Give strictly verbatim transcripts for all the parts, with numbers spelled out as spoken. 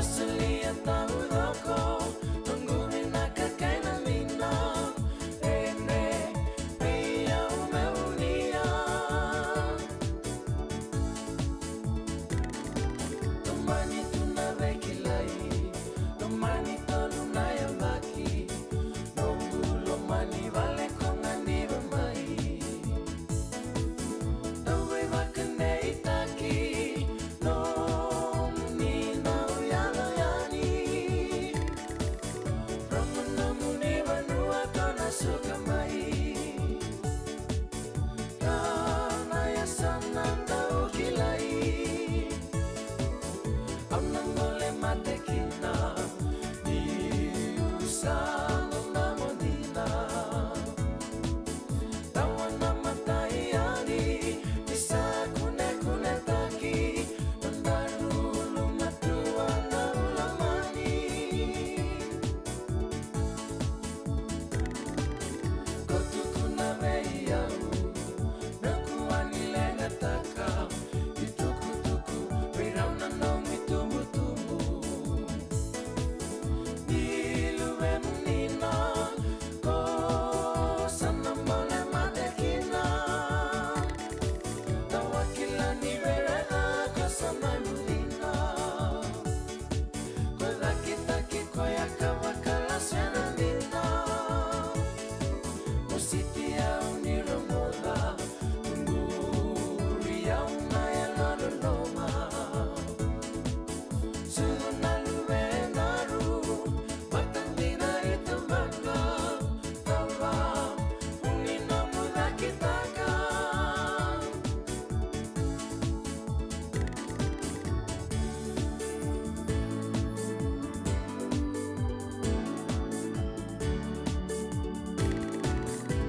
Solia taucoko noqu vinaka kei na dina, ena vei au meu muria. Lomani tu na veikilai, lomani tolu na yabaki, noqu lomani vale ko ga ni vamai. Dau veivakadeitaki nomuni dau yaco yani. Rogo nomuni vanua ko na suka mai. Ka na yasana dau kilai. Au na gole mate kina, niu sa dodonu dina. Tawa na matai yani, ni sa kunekunetaki, na daru ulumatua na ulamani. Ko tukuna vei au, na kua ni leqataka itukutuku vei rau na nomu itubutubu. Ni luvemu dina, ko sa na bole mate kina. Tawa kila ni vei rau ko sa mai mu dina. Ko cakitaki koya ka vakalasu ena dina. Mo siti au ni rogoca, quri au na yalololoma. Sucu na luvedaru, vata dina i tabana. Tava, uni nomu cakitaka.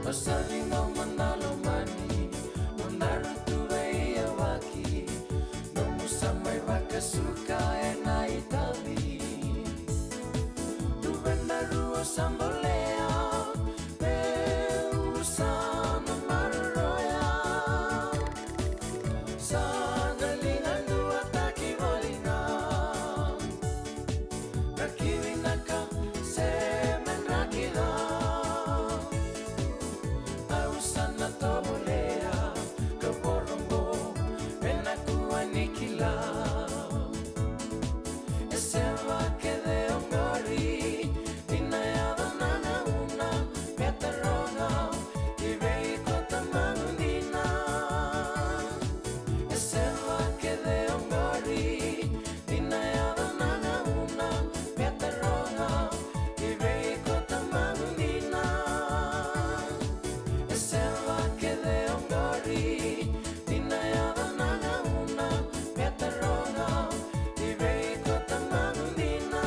Pasali no manda lomani, manda rutu vei yawaki, nomu sa mai vakasuka ena itavi. Luvedaru o sa bolea, meu sa na maroroya. Sa na liga duataki voli ga. Draki vinaka se me draki ca. Au sa na tovolea ka vorobo, ena kua ni kila. E seva kece oqori, ni na yaco na gauna me taroga, ki vei iko tamaqu dina. E seva kece oqori, ni na yaco na gauna me taroga, ki vei iko tamaqu dina. E seva kece oqori, ni na yaco na gauna me taroga, ki vei iko tamaqu dina.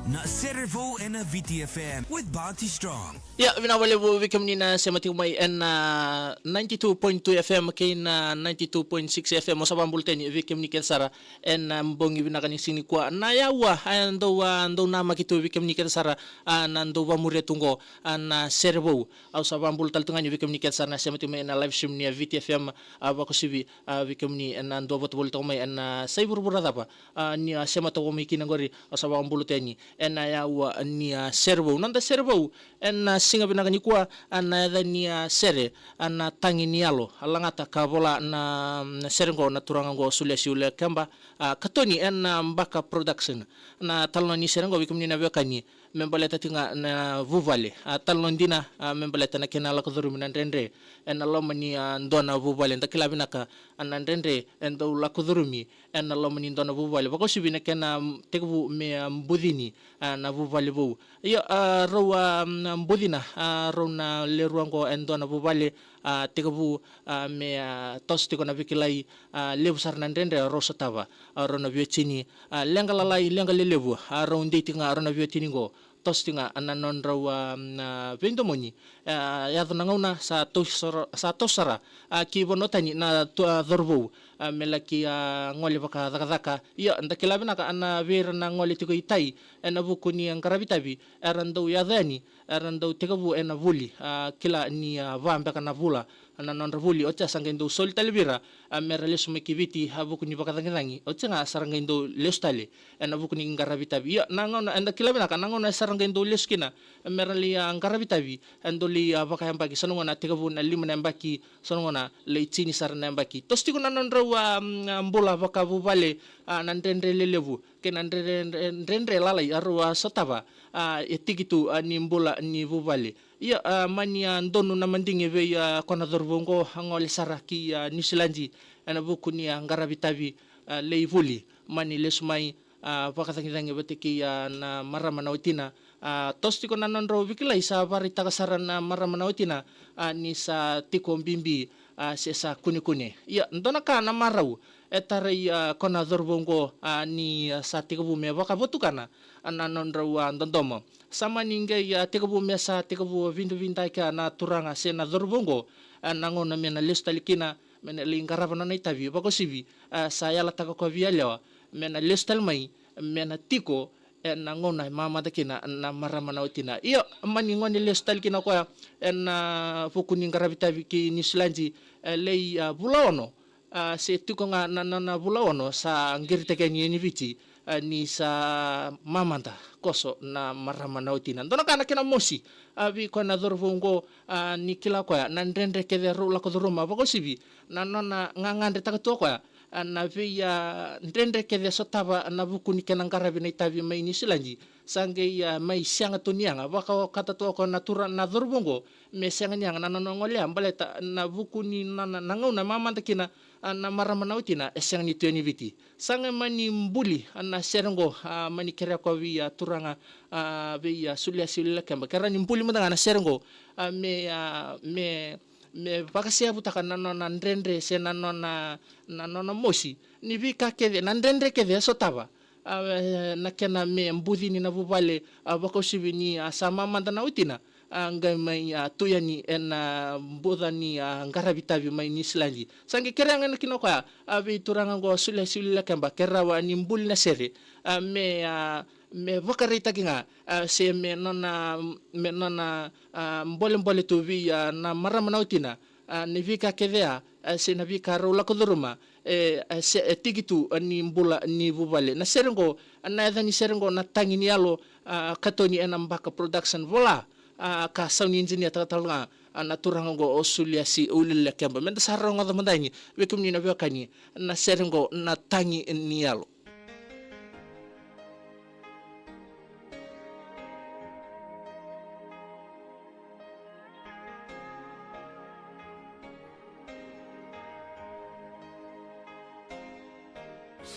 Na Sere Vou ena V T F M with Bounty Strong. Ia, vinaka vakalevu vei kemuni na sema tiko mai ena ninety-two point two F M kei na ninety-two point six F M. Au sa vakabula tani vei kemuni kece sara ena bogi vinaka ni siga nikua. Na yaua, a, dou, a, dou namaki tu vei kemuni kece sara, a, na dou vakamuria tu qo, a, na Sere Vou. Au sa vakabula tale tu ga ni vei kemuni kece sara na sema tiko mai ena live stream ni a V T F M, a, vakauasivi, a, vei kemuni ena dua vata voli toka mai ena, a, sai vuravura cava, a, ni a sema toka mai kina qori, au sa vakabula tu yani ena yaua ni a Sere Vou. Noda Sere Vou ena, a, siga vinaka nikua, a, na yaca ni a sere, a, na Tagi ni Yalo. A lagata ka vola na, na sere qo na turaga qo Suliasi Ulekeba, a, katoni ena, a, Baka Production. Na talanoa ni sere qo vei kemuni na veiwekani, me baleta tiko ga na vuvale. A, talanoa dina, a, me baleta na kena lako curumi na dredre ena loma ni, a, dua na vuvale. Da kila vinaka, a, na dredre e dau lako curumi ena loma ni dua na vuvale. Vakauasivi na kena, m, tekivu me, a, bucini, a, na vuvale vou. Io, a, rau, a, m, bucina, a, rau na le rua qo e dua na vuvale, a, tekivu, a, me, a, toso tiko na veikilai, a, levu sara na dredre rau sotava, a, rau na veiwatini, a, leqa lalai, leqa lelevu, a, rau dei tiko ga rau na veiwatini qo, toso tiko ga na nodrau, a, na veidomoni. A, yaco na gauna sa toso sara, sa toso sara, a, ki vanua tani na tu, a, cauravou, a, me laki, a, gole vakacakacaka. Ia, da kila vinaka, a, na vei ira na gole tiko i tai ena vuku ni qaravi tavi, era dau yaco yani, era dau tekivu ena vuli, a, kila ni, a, va beka na vula, na nodra vuli, oti ya sa qai dau soli tale vei ira, a, me ra lesu mai ki Viti, a, vuku ni vakacagicagi, oti ya ga sa ra qai dau lesu tale ena vuku ni qaravi tavi. Ia, na gauna, eda kila vinaka, na gauna e sa ra qai dau lesu kina me ra lai, a, qaravi tavi, e dau lai, a, vakayabaki, so na gauna tekivu na lima na yabaki, so na gauna lai tini sara na yabaki. Toso tiko na nodrau, a, mm, a, bula vakavuvale, a, na dredre lelevu kei na dredre, dredre, dredre lalai a rau, a, sotava, a, e tiki tu, a, ni bula ni vuvale. Ia, a, mani, a, donu na madigi vei, a, ko na cauravou oqo, a gole sara ki, a, Niusiladi ena vuku ni, a, qaravi tavi, a, lai vuli, mani lesu mai, a, vakacagicagi vata kei, a, na marama na watina. A, toso tiko na nodrau veikilai, sa vakaraitaka sara na marama na watina, a, ni sa tiko bibi, a, se sa kunekune. Ia, dua na ka na marau e tarai, a, ko na cauravou oqo, a, ni, a, sa tekivu me vakavotukana, a, na nodrau, a, dodomo. Sa mani qai, a, tekivu me sa tekivu vidavidai kina na turaga se na cauravou oqo, a, na gauna me na lesu tale kina me na lai qarava na nona itavi, vakauasivi, a, sa yalataka o koya vei yalewa me na lesu tale mai me na tiko ena gauna e mamada kina na marama na watina. Ia, mani gone lesu tale kina o koya ena vuku ni qaravi tavi ki Niusiladi, e, lai, a, vula ono, a, se tiko ga na, na, na vula ono, sa qiritaki yani e Viti, a, ni sa mamada koso na marama na watina. Dua na ka na kena mosi, a, vei koya na cauravou oqo, a, ni kila o koya na dredre kece rau lako curuma, vakauasivi na nona gagadretaka tu o koya, a, na vei, a, dredre kece sotava ena vuku ni kena qaravi na itavi mai Niusiladi, sa qai, a, mai sega tu ni yaga. Vakaokata tu o koya na tura, na cauravou oqo, me sega ni yaga na nona gole ya, baleta na vuku ni na, na, na gauna e mamada kina, a, na marama na watina, e sega ni tu yani Viti. Sa qai mani buli, a, na sere oqo, a, mani kerea o koya vei, a, turaga, a, vei, a, Suliasi Ulilakeba, kerea ni buli mada ga na sere oqo, a, me, a, me me vakaseyavutaka na nona dredre se na nona, na nona mosi ni veika kece, na dredre kece e sotava, a, e, na kena me bucini na vuvale, a, vakauasivi ni, a, sa mamada na watina, a, qai mai, a, tu yani ena buca ni, a, qaravi tavi mai Niusiladi. Sa qai kerea ga kina o koya, a, vei turaga oqo Suliasi Ulilakeba, ke rawa ni buli na sere, a, me, a, me vakaraitaki ga, a, se me nona, me nona, a, bolebole tu vei, a, na marama na watina, a, ni veika kece ya, a, se na veika rau lako curuma, e, a, se, e tiki tu, a, ni bula ni vuvale. Na sere oqo, a, na yaca ni sere oqo na Tagi ni Yalo, a, katoni ena Baka Production, vola, a, ka sauni injinia, taka tale ga, a, na turaga oqo o Suliasi Ulilakeba. Meda sa rogoca mada yani, vei kemuni na veiwekani, na sere oqo na Tagi ni Yalo.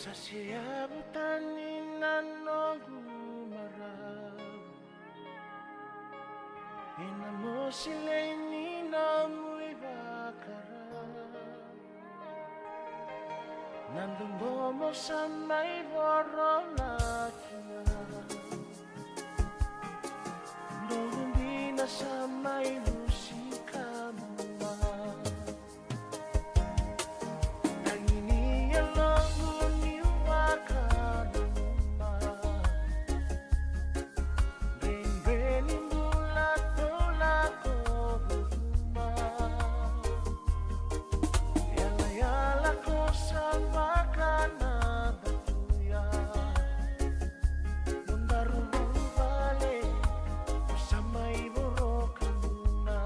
Sa seavu tani na noqu marau ena mosi lei ni nomu ivakarau. Na dodomo sa mai voro na kina, noqu dina sa mai lusi ka mua. Tagi ni yaloqu niu vakananuma, dredre ni bula tou lako curuma. Yalayala ko sa vakanadakuya, nodaru vuvale ko sa mai voroka nona.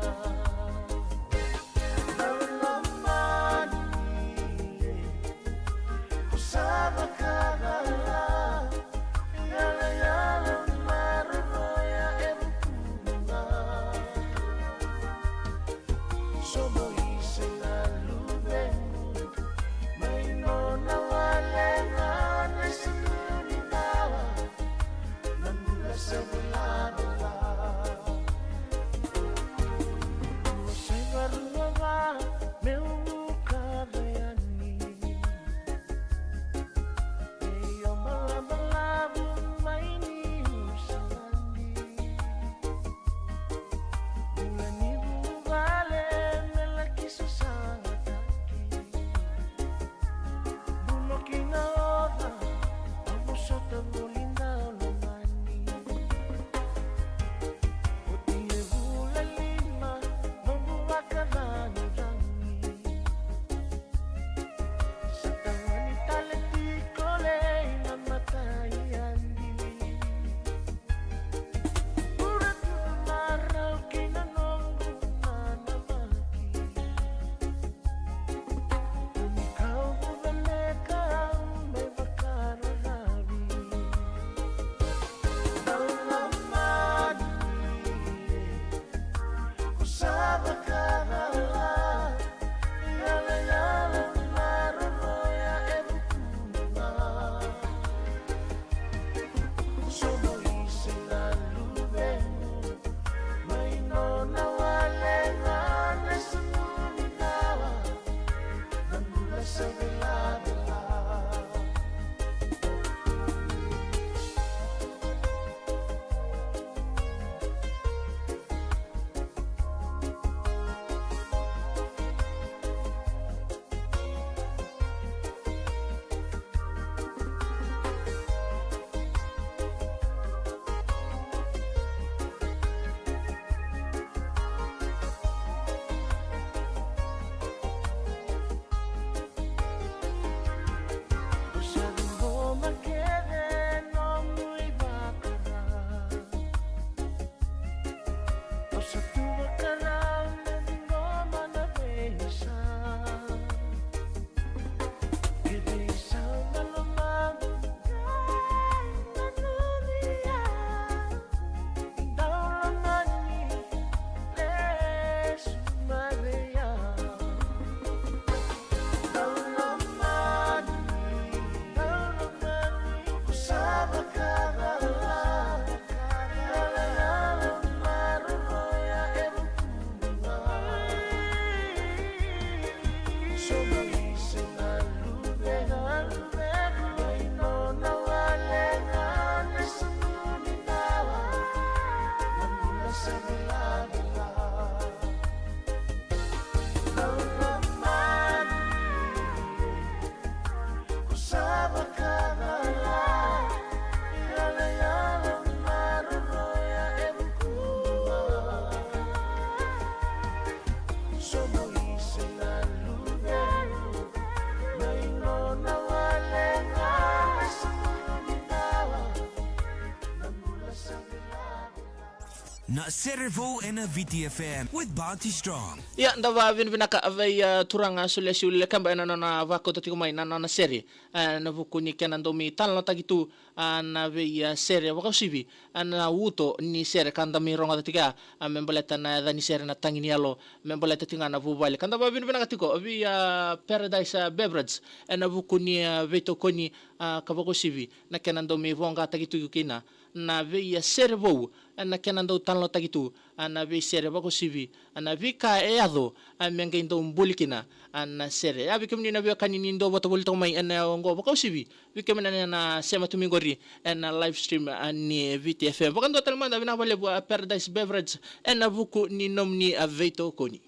Na sere vou ena V T F M with Bounty Strong. Ia, da vakavinavinaka vei, a, turaga Sulesi Ulilekeba ena nona vakauta tiko mai na nona sere, a, ena vuku ni kena dau mai talanoataki tu, a, na vei, a, sere vakausivi, a, na uto ni sere ka da mai rogoca tiko ya, a, me baleta na yaca ni sere na Tagi ni Yalo, me baleta tiko ga na vuvale. Ka da vakavinavinaka tiko vei, a, Paradise, a, Beverage ena vuku ni, a, veitokoni, a, ka vakausivi na kena dau mai voqataki tu kina na vei, a, sere vou, a, na kena dau talanoataki tu, a, na veisere vakausivi, a, na veika e yaco, a, me qai dau buli kina, a, na sere. Ia vei kemuni na veiwekani ni dau vota voli toka mai ena oqo vakausivi, vei kemuni na, na sema tu mai qori ena live stream, a, ni V T F M. Vakadua tale mada, vinaka vakalevu, a, Paradise Beverage ena vuku ni nomuni, a, veitokoni.